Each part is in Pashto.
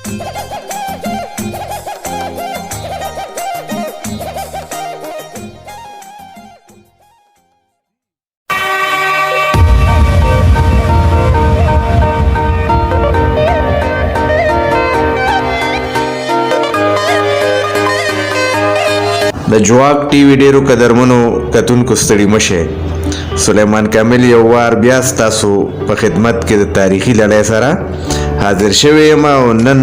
د جواک ټي وي ډیرو قدرمنو کتونکو ستړي مشه. سلیمان کامل یو وار بیا ستاسو په خدمت کې د تاریخي لړۍ سره حاضر شوی یم او نن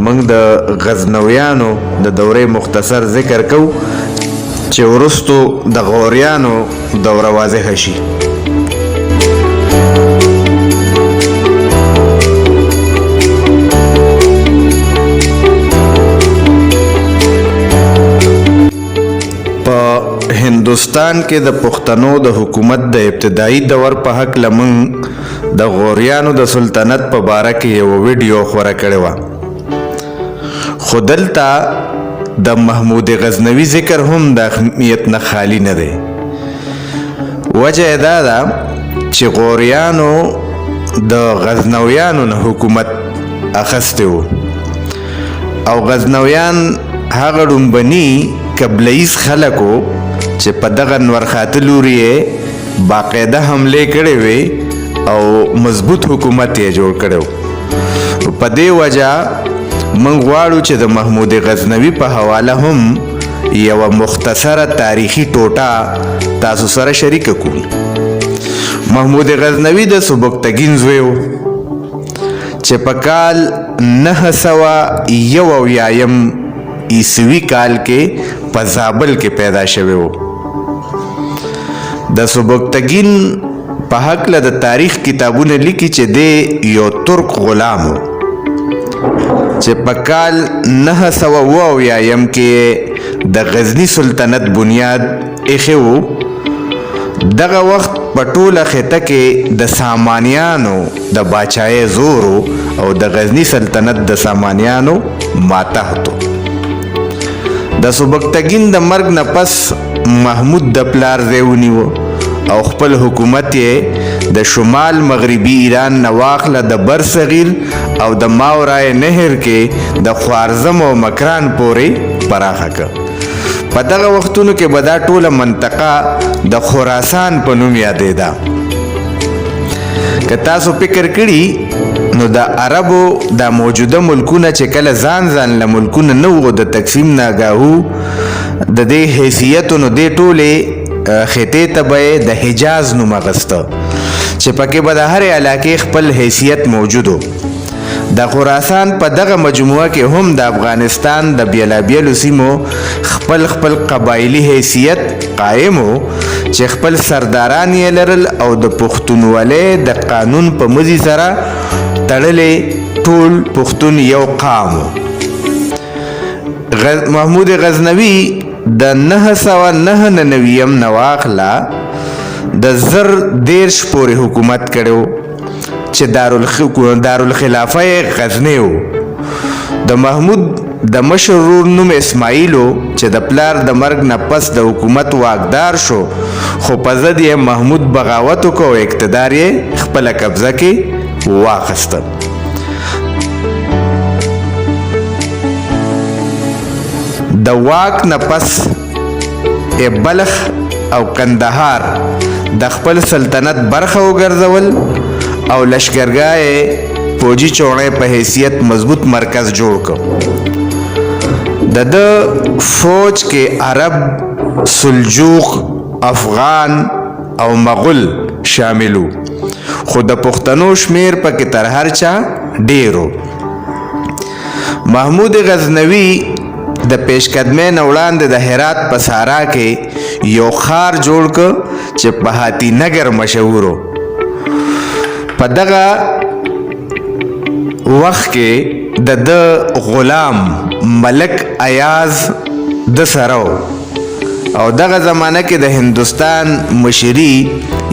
موږ د غزنویانو د دورې مختصر ذکر کوو چې وروسته د غوریانو دوره واضحه شي. په هندوستان کې د پښتنو د حکومت د ابتدایي دور په هکله موږ د غوریانو د سلطنت په باره کې یوه ویډیو خوره کړې وه، خو دلته د محمود غزنوي ذکر هم د اهمیت نه خالی نه دی. وجه یې دا ده چې غوریانو د غزنویانو نه حکومت اخیستی و او غزنویان هغه ړومبني قبله ییز خلک وو چې په دغه نورخاته لوري یې باقاعده حملې کړې وې او مضبوط حکومت یې جوړ کړی و. په دې وجه موږ غواړو چې د محمود غزنوي په حواله هم یوه مختصره تاریخي ټوټه تاسو سره شریکه کړو. محمود غزنوي د سبکتګین زوی و چې په کال 971 عیسوي کال کې په زابل کې پیدا شوی و. د سبکتګین په هکله د تاریخ کتابونه لیکي چې دی یو ترک غلام و چې په کال 977 کې د غزني سلطنت بنیاد ایښی و. دغه وخت په ټوله خطه کې د سامانیانو د باچایۍ زور او د غزني سلطنت د سامانیانو ماتحت و. د سبکتګین د مرګ نه پس محمود د پلار ځای ونیو او خپل حکومت یې د شمال مغربي ایران نه واخله د بر صغیر او د ماورای نهر کې د خوارزم او مکران پورې پراخه کړ. په دغه وختونو کې به دا ټوله منطقه د خراسان په نوم یادېده. که تاسو فکر کړي نو د عربو دا موجوده ملکونه چې کله ځان ځان له ملکونه نه وو د تقسیم ناګاهو د دې حیثیتونو دې ټولې خطې ته به یې د حجاز نوم اخیسته چې پکې به د هرې علاقې خپل حیثیت موجود و. د خراسان په دغه مجموعه کې هم د افغانستان د بیلابیلو سیمو خپل خپل قبایلی حیثیت قایم و چې خپل سرداران یې لرل او د پښتونولۍ د قانون په مزي سره تړلې ټول پښتون یو قام و. محمود غزنوي د 999 نه واخله د 1030 پورې حکومت کړی و چې دارالخلافه یې غزنی و. د محمود د مشر ورور نوم اسماعیل و چې د پلار د مرګ نه پس د حکومت واکدار شو، خو په ضد یې محمود بغاوت وکړ او اقتدار یې خپله قبضه کې واخیسته. د واک نه پس یې بلخ او کندهار د خپل سلطنت برخه وګرځول او لشکرګاه یې فوجي چوڼۍ په حیثیت مضبوط مرکز جوړ کړ. د ده فوج کې عرب، سلجوق، افغان او مغول شامل وو، خو د پښتنو شمیر پکې تر هر چا ډیر و. محمود غزنوي د پیشقدمۍ نه وړاندې د هرات په سارا کې یو ښار جوړ کړ چې په هاتي نګر مشهور و. په دغه وخت کې د ده غلام ملک ایاز د سره و او دغه زمانه کې د هندوستان مشري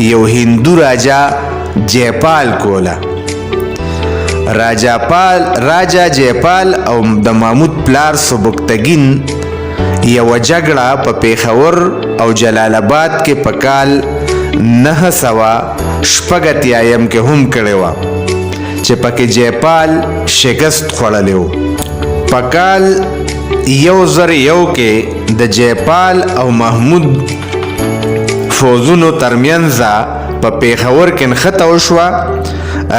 یو هندو راجا جیپال کوله. راجا جیپال او د محمود پلار سبکتګین یوه جګړه په پېښور او جلال آباد کې په کال 986 کې هم کړې وه چې پکې جیپال شکست خوړلی و. په کال 1001 کې د جیپال او محمود فوځونو ترمنځ په پیښور کې نښته وشوه.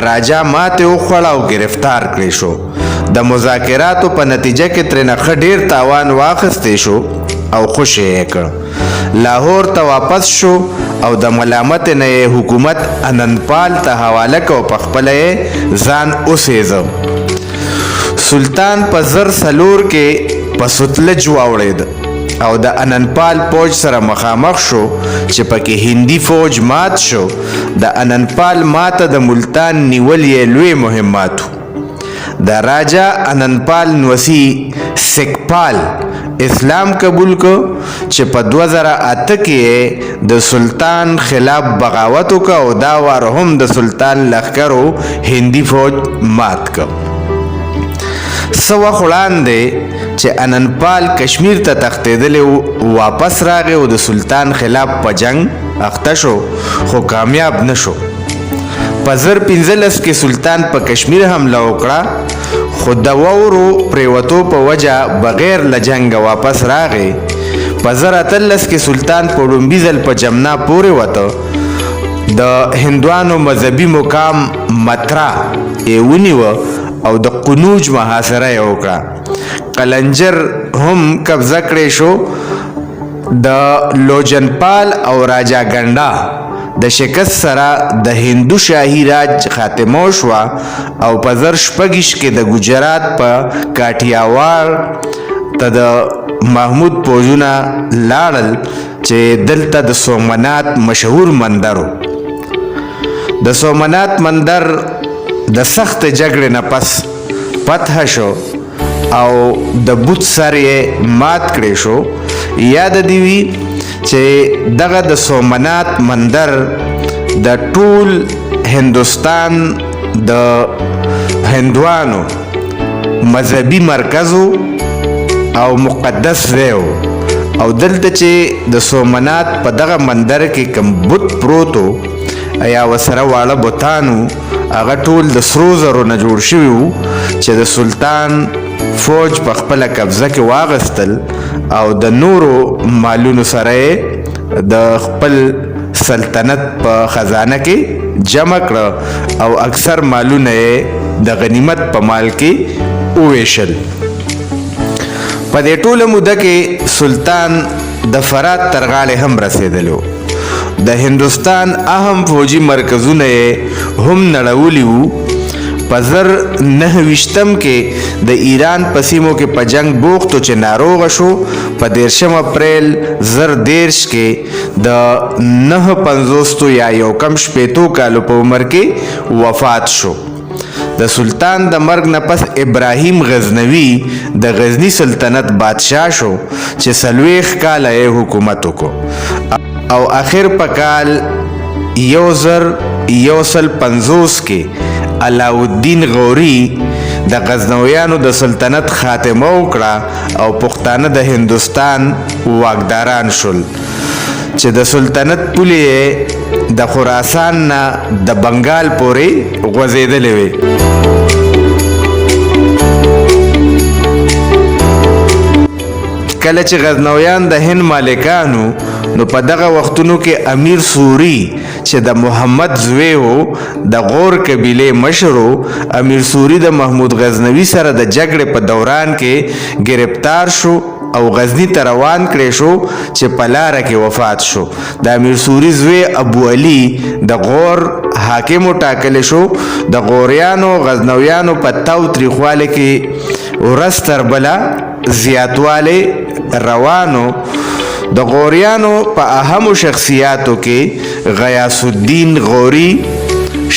راجا ماتې وخوړه او گرفتار کړی شو. د مذاکراتو په نتیجه کې ترېنه ښه ډیر تاوان واخیستی شو او خوشې یې کړ. لاهور ته واپس شو او د ملامت نه یې حکومت انندپال ته حواله کړ او په خپله یې ځان وسېزه. سلطان په 1004 کې په ستلج واوړېد او د انندپال فوج سره مخامخ شو چې پکې هندي فوج مات شو. د انندپال ماته د ملتان نیول یې لوی مهمات وو. د راجا انندپال نوسی سکپال اسلام قبول کو چې په 2008 کې د سلطان خلاف بغاوت وکړ او دا وار هم د سلطان لښکرو هندي فوج مات کړ. څه وخت وړاندې چې انندپال کشمیر ته تښتېدلی و، واپس راغی او د سلطان خلاف په جنګ اخته شو، خو کامیاب نه شو. په 1015 کې سلطان په کشمیر حمله وکړه، خو د واورو پریوتو په وجه بغیر له جنګه واپس راغی. په 1018 کې سلطان په لومبي ځل په جمنا پورې وته، د هندوانو مذهبي مقام مترا یې ونیوه او د قنوج محاصره یې وکړه. قلنجر هم قبضه کړی شو. د لوجنپال او راجا ګنډا د شکست سره د هندو شاهي راج خاتمه وشوه او په 1026 کې د ګجرات په کاټیاواړ ته د محمود فوجونه لاړل چې دلته د سومنات مشهور مندر و. د سومنات مندر د سخت جګړې نه پس فتح شو او د بت سر یې مات کړی شو. یاد دی وي چې دغه د سومنات مندر د ټول هندوستان د هندوانو مذهبي مرکز او مقدس ځای و، او دلته چې د سومنات په دغه مندر کې کوم بت پروت و یا ورسره واړه بتان وو، هغه ټول د سرو زرو نه جوړ شوي وو چې د سلطان فوج په خپله قبضه کې واغستل او د نورو مالونو سره یې د خپل سلطنت په خزانه کې جمع کړه او اکثر مالونه یې د غنیمت په مال کې وویشل. په دې ټوله موده کې سلطان د فرات تر غاړې هم رسېدلی و. د هندوستان اهم فوجي مرکزونه یې هم نړولي وو. په 1029 کې د ایران په سیمو کې په جنگ بوخت و چې ناروغ شو. په 30 اپریل 1030 کې د 59 یا یو کم 60 کالو په عمر کې وفات شو. د سلطان د مرګ نه پس ابراهیم غزنوي د غزني سلطنت بادشاه شو چې 40 کاله یې حکومت وکړو او اخر په کال 1150 کې علاوالدین غوري د غزنویانو د سلطنت خاتمه وکړه او پښتانه د هندوستان واکداران شول چې د سلطنت پولې یې د خراسان نه د بنګال پورې غوځېدلې وې. کله چې غزنویان د هند مالکانو، نو په دغه وختونو کې امیر سوري چې د محمد زوی و، د غور قبیلې مشر و. امیر سوري د محمود غزنوي سره د جګړې په دوران کې گرفتار شو او غزنی ته روان کړی شو چې په لاره کې وفات شو. د امیر سوري زوی ابو علي د غور حاکم وټاکل شو. د غوریانو غزنویانو په تاوتریخوالي کې ورځ تر بله زیاتوالی روانو. د غوریانو په اهمو شخصیاتو کې غیاث الدین غوری،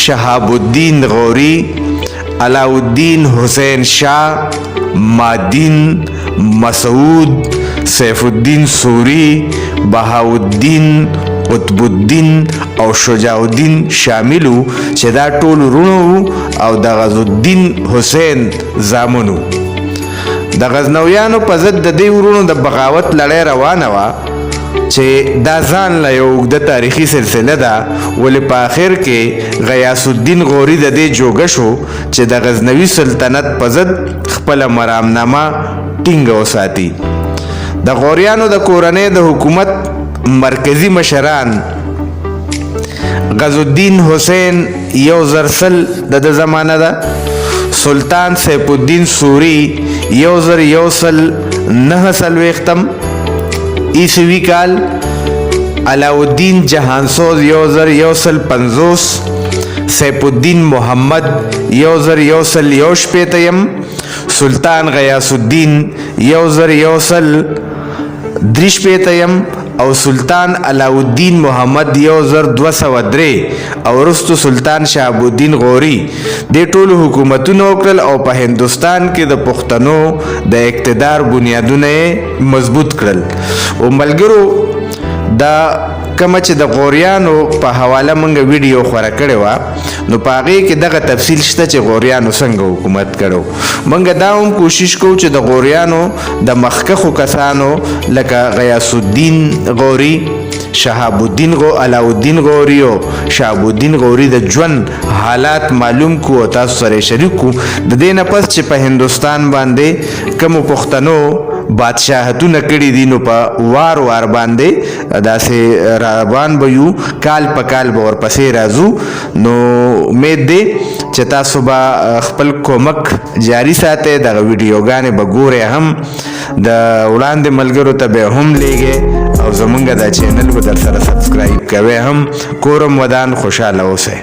شهاب الدین غوری، علاوالدین حسین شاه، مادین، مسعود، سیف الدین سوری، بهاءالدین، قطب الدین او شجاع الدین شامل وو چې دا ټول وروڼه وو او د غزو الدین حسین زامن وو. د غزنویانو په ضد د دې وروڼو د بغاوت لړۍ روانه وه چې دا ځان له یو اوږده تاریخي سلسله ده، ولې په آخر کې غیاث الدین غوري د دې جوګه شو چې د غزنوي سلطنت په ضد خپله مرامنامه ټینګه وساتي. د غوریانو د کورنۍ د حکومت مرکزي مشران غز الدین حسین 1100 د ده زمانه ده، سلطان سیف الدین سوری 1149 عیسوي کال، علاوالدین جهانسوز 1150، سیف الدین محمد 1161، سلطان غیاث الدین 1163 او سلطان علاوالدین محمد 1203 او وروسته سلطان شهاب الدین غوري. دې ټولو حکومتونه وکړل او په هندوستان کې د پښتنو د اقتدار بنیادونه یې مضبوط کړل. او ملګرو، دا کومه چې د غوریانو په حواله مونږ ویډیو خوره کړې وه، نو په هغې کې دغه تفصیل شته چې غوریانو څنګه حکومت کړو. مونږ دا هم کوشش کوو چې د غوریانو د مخکښو کسانو لکه غیاث الدین غوري، شهاب الدین غو علاوالدین غوري او شهاب الدین غوري د ژوند حالات معلوم کو او تاسو سره شریک کو. د دې نه پس چې په هندوستان باندې کوم پښتنو بادشاهتونه کړي دي، نو په وار وار باندې داسې روان به یو، کال په کال به ورپسې راځو. نو امید دی چې تاسو به خپل کومک جاری ساتئ، دغه ویډیوګانې به ګورئ هم، د وړاندې ملګرو ته به هم لیږئ او زمونږ دا چینل به در سره سبسکرایب کوئ هم. کورم ودان، خوشحاله اوسئ.